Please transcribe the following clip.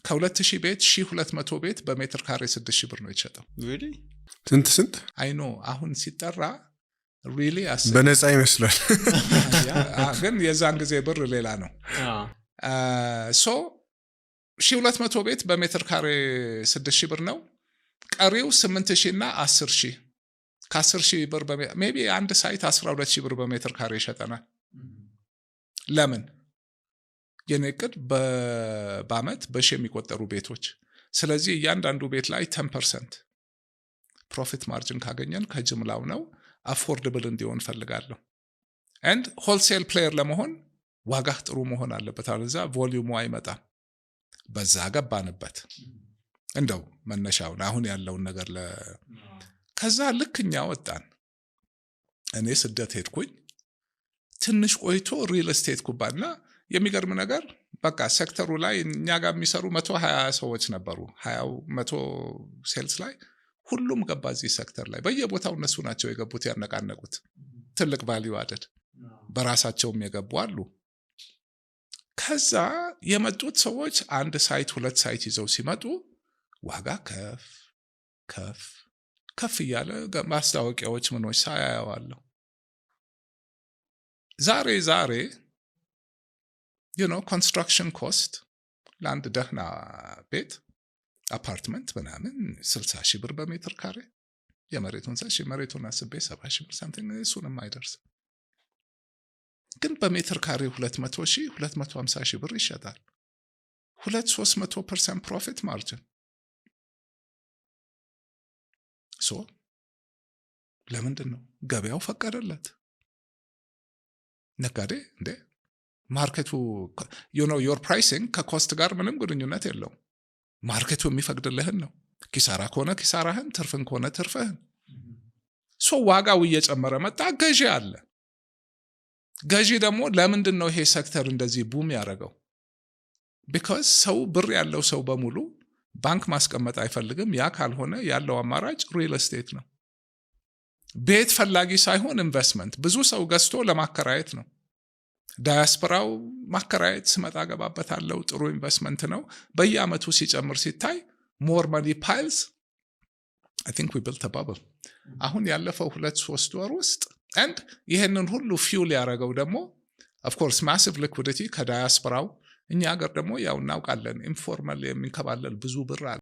ከ2000 ቤት 1200 ቤት በሜትር ካሬ 6000 ብር ነው የተሸጠው። Really? ስንት ስንት? I know፣ አሁን ሲጠራ really በነፃ ይመስላል። ግን የዛን ጊዜ ብር ሌላ ነው። So 1200 ቤት በሜትር ካሬ 6000 ብር ነው። ቀሪው 8000 እና 10,000፣ ከ10,000 ብር maybe አንድ site 12,000 ብር በሜትር ካሬ ይሸጠናል። ለምን? የኔ እቅድ በአመት በሺ የሚቆጠሩ ቤቶች። ስለዚህ እያንዳንዱ ቤት ላይ 10% profit margin ካገኘን ከጅምላው ነው፣ affordable እንዲሆን ፈልጋለሁ። And wholesale player ለመሆን ዋጋህ ጥሩ መሆን አለበት፣ አለዛ volume ኡ አይመጣም። በዛ ገባንበት። እንደው መነሻውን አሁን ያለውን ነገር ከዛ ልክ እኛ ወጣን፣ እኔ ስደት ሄድኩኝ። ትንሽ ቆይቶ real estate ኩባና፣ የሚገርም ነገር በቃ ሴክተሩ ላይ እኛ ጋር የሚሰሩ 120 ሰዎች ነበሩ። 20ው 100 sales ላይ ሁሉም ገባ እዚህ ሴክተር ላይ። በየቦታው እነሱ ናቸው የገቡት ያነቃነቁት። ትልቅ value added በራሳቸውም የገቡ አሉ። ከዛ የመጡት ሰዎች አንድ site፣ ሁለት site ይዘው ሲመጡ ዋጋ ከፍ ከፍ ከፍ እያለ ማስታወቂያዎች ምኖች ሳያየዋለሁ። ዛሬ ዛሬ construction cost ለአንድ ደህና ቤት አፓርትመንት ምናምን 60,000 ብር በሜትር ካሬ፣ የመሬቱን መሬቱን አስቤ 70,000 ብር something፣ እሱንም አይደርስም። ግን በሜትር ካሬ 200,000፣ 250,000 ብር ይሸጣል። 200-300% profit margin። So ለምንድን ነው? ገበያው ፈቀደለት። ነጋዴ እንዴ market ኡ your pricing ከ cost ጋር ምንም ግንኙነት የለውም። Market ኡ የሚፈቅድልህን ነው። ኪሳራ ከሆነ ኪሳራህን፣ ትርፍን ከሆነ ትርፍህን። So ዋጋው እየጨመረ መጣ። ገዢ አለ። ገዢ ደግሞ ለምንድን ነው ይሄ ሴክተር እንደዚህ boom ያደረገው? Because ሰው፣ ብር ያለው ሰው በሙሉ ባንክ ማስቀመጥ አይፈልግም። ያ ካልሆነ ያለው አማራጭ real estate ነው። ቤት ፈላጊ ሳይሆን ኢንቨስትመንት፣ ብዙ ሰው ገዝቶ ለማከራየት ነው። ዳያስፖራው ማከራየት ስመጣ ገባበታለው፣ ጥሩ ኢንቨስትመንት ነው። በየአመቱ ሲጨምር ሲታይ more money piles። I think we built bubble አሁን ያለፈው 2-3 ወር ውስጥ። And ይህንን ሁሉ fuel ያደረገው ደግሞ of course massive liquidity ከዳያስፖራው። እኛ ሀገር ደግሞ ያው እናውቃለን informal የሚንከባለል ብዙ ብር አለ።